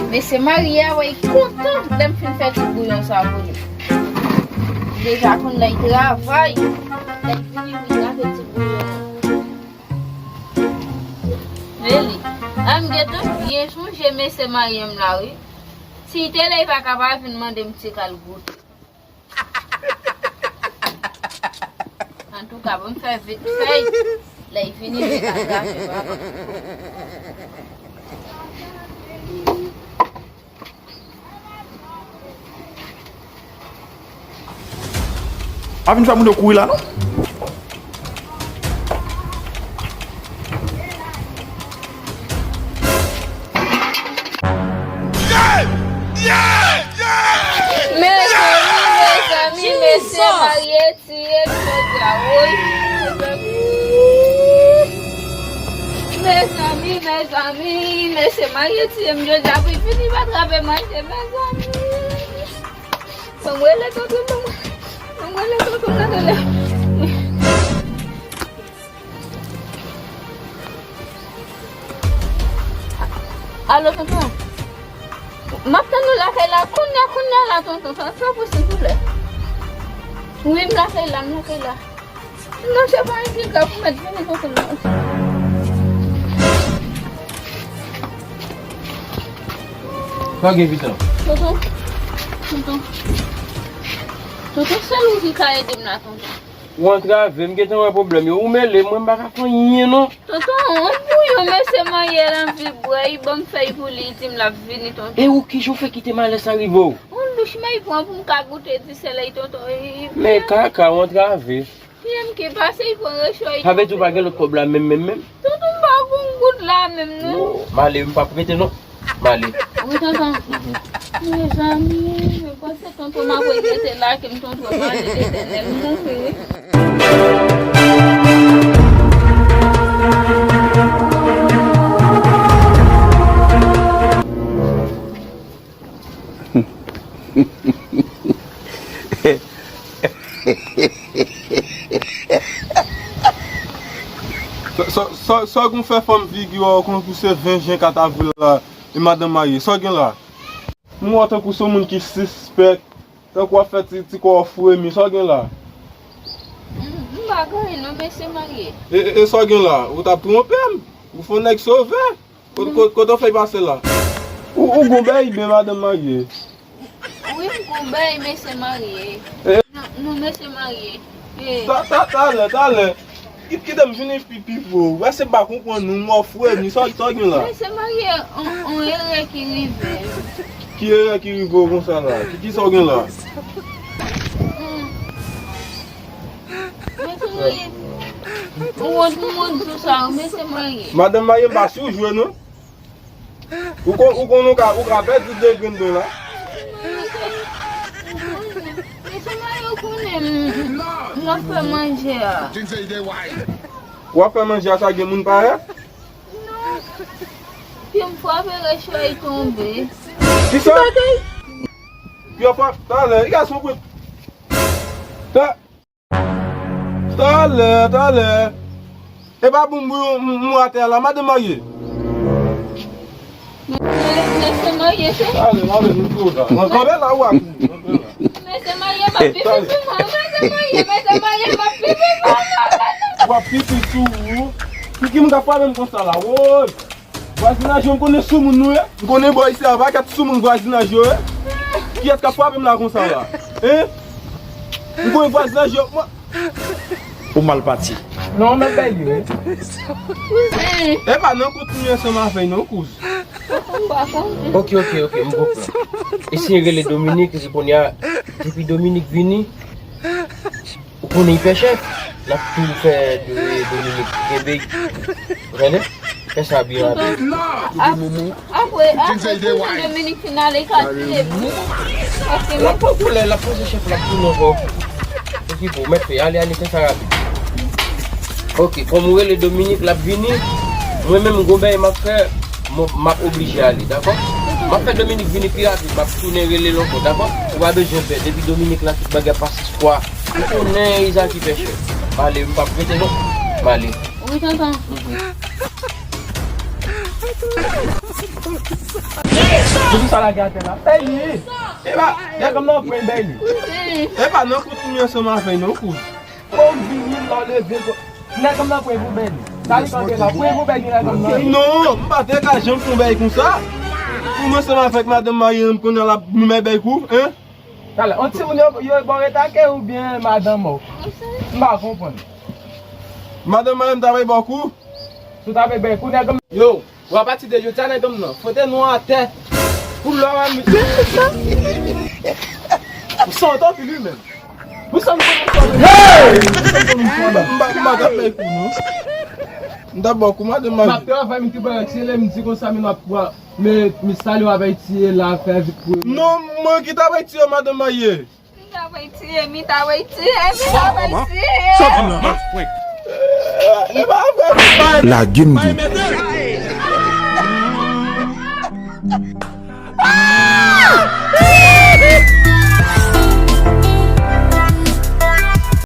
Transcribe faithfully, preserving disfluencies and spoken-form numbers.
Mesye marye a, wè, li kontan lè m fin fè tout bouyon sa pou li. Li deja konn lè l travay, lè l vini, li lave ti bouyon an. Men li, a m gentan byen sonje mesye marye m la, wi. Si l te la, li pa ka pa vin mande m ti kal goute. Antouka, bon, m fè vit fèy. Lè l vini, li ka gache, papa. Pa vin fè moun yo kouri la, non. Mezanmi, mezanmi, mesye marye tiye m jodi a, woy. Mezanmi, mezanmi, mezanmi, mesye marye tiye m jodi a, pou l vini pa trape manje, mezanmi. Ban m rele tonton, ban m, ban m rele tonton nan rele. Alo, tonton. M ap tann ou lakay la. Kounye a, kounye a la, tonton. Fè, fè pou silvouplè. Wi, m lakay la, m lakay la. Non, se pa yon piga pou mèt vini, tonton, non. Sa gen, Vitan? Tonton, tonton. Tonton, sèl ou ki ka ede m la, tonton. Ou antrave, m gentan wè pwoblèm yo. Ou mele, mwen m pa ka fè anyen non. Tonton, yon bouyon mesye marye l anvi bwè, li ban m fèy pou li, li di m l ap vini, tonton. E ou kijan w fè kite malè sa rive w? Yon douch mwen pran pou m ka goute disèl, tonton. Men kaka, ou antrave. Pye m ki pase, li pran recho, li... Sa vle di ou pa gen lòt kòb la menm, menm, menm? Tonton, m pa gon goud la menm, non. Non, m ale, m p ap rete, non. M ale. Wi, tonton. Mezanmi, mwen panse tonton m ap rete la, ke m tonton m ale, Letènèl, m mouri, wi. Sa, sa, sa, sa w gon fè fanm figi w konn pou se ven jen, kat avril la, e madanm marye. Sa w gen la? M wè w tankou se yon moun ki sispèk, tankou w ap fè ti, ti kò w fremi. Sa w gen la? M, m pa gen anyen non, mesye marye. E, e, e sa w gen la? Ou t ap twonpe m. Ou fè yon nèg sove. Kote, kote, kote w fèy pase la? Ou, ou gon bèy byen madanm marye? Wi, m gon bèy mesye marye. Eh. Non, non, mesye marye. Eh. Ta, ta, talè, talè. Kit, kite m vini pi, pi vo. Wè se pa konprann nou, m wè w fremi, sa, sa w gen la? Mesye marye, on, on erè ki rive. Ki erè ki rive w konsa la? Ki, ki sa w gen la? Hmm. Mesye marye. Ou wont, ou wont sou sa, mesye marye. Madanm marye, m pa sou jwe, non. Ou kon, ou konn ou ka, ou ka pèdi de grenn dwen la. Mesye marye, ou konnen m, m ap fè manje a. W ap fè manje a, sa gen moun parèt? Non. Pye m frape recho, li tonbe. Kisa? Pye w frape, talè, li ka sou kout. Ta- Talè, talè. E pa pou m, m, m atè a la, madanm marye. Mesye marye, se... Talè, talè, nou tou la. Kanpe la, ou a tou. Mesye marye, m ap pipi sou mwen. Mesye marye, mesye marye, m ap pipi sou mwen. W ap pipi sou ou? Ki, ki moun k ap frape m konsa la? Woy! Vwazinaj yo, m konnen soumoun nou ye. M konnen bò isi a, pa kèt soumoun vwazinaj yo ye. Kiyès k ap frape m la konsa la? Hein? M konnen vwazinaj yo, mwen. Ou mal pati. Non, men bèl yo. Kouzen. E pa nan kontinye ansanm avè l non, kouz. Ok, ok, ok, m konprann. Eseye rele Dominique, epi kounye a, depi Dominique vini, ou konnen li pè chèf, l ap tou fè Do-, Dominique kenbe. Ou tande? Fè sa byen rapid. Ap-, apre, apre, si Dominique fin ale, li ka tire m. Paske l ap pran koulè, l ap pase chèf, l ap tounen ankò. Ki pou mèt fè, ale, ale, fè sa rapid. Ok, kòm ou rele Dominik, l ap vini. Mwen menm, gon bagay m ap fè, m, m ap oblije ale, dakò? M ap fè Dominik vini pi rapid, m ap tounen rele l ankò, dakò? Ou pa bezwen pè, depi Dominik la, tout bagay ap pase swa. Ou konnen e sa ki fè chè. M ale, m p ap rete non. M ale. Wi, tonton. Poukisa w lage atè la? Bèni! Epa, nèg m nan pwen Bèni. Epa, nan kout m ansanm avè non kout. Bon, vini lò leve. Nèg m nan pwen pou Bèni. Sa li kanpe la, pwen pou Bèni nèg m nan. Non, m pa te ka janm fè yon bèy konsa. Pou mwen ansanm avèk madanm marye m kounye a l ap mwen bèy kou, en? Talè, yon timoun yo, yo ba w retake oubyen madanm ou? M pa konprann. Madanm marye m ta bay ba w kou? Si w ta bay bèy kou nèg m. Yo, w a pati de jodi a nèg m nan. Fwote nou atè. Pou lò a mi. Ou santi anpil wi menm. Ou santi konn ou santi. M pa, m pa t ap bay kou non. M t ap ba w kou madanm marye. M ap travay, m te bay aksele, m di konsa, men m ap pran. Men, men sa li w ap etire la, fè vit pou. Non, mwen ki ta bay tiye madanm marye. Mi ta bay tiye, mi ta bay tiye, mi ta bay tiye. Lage m di.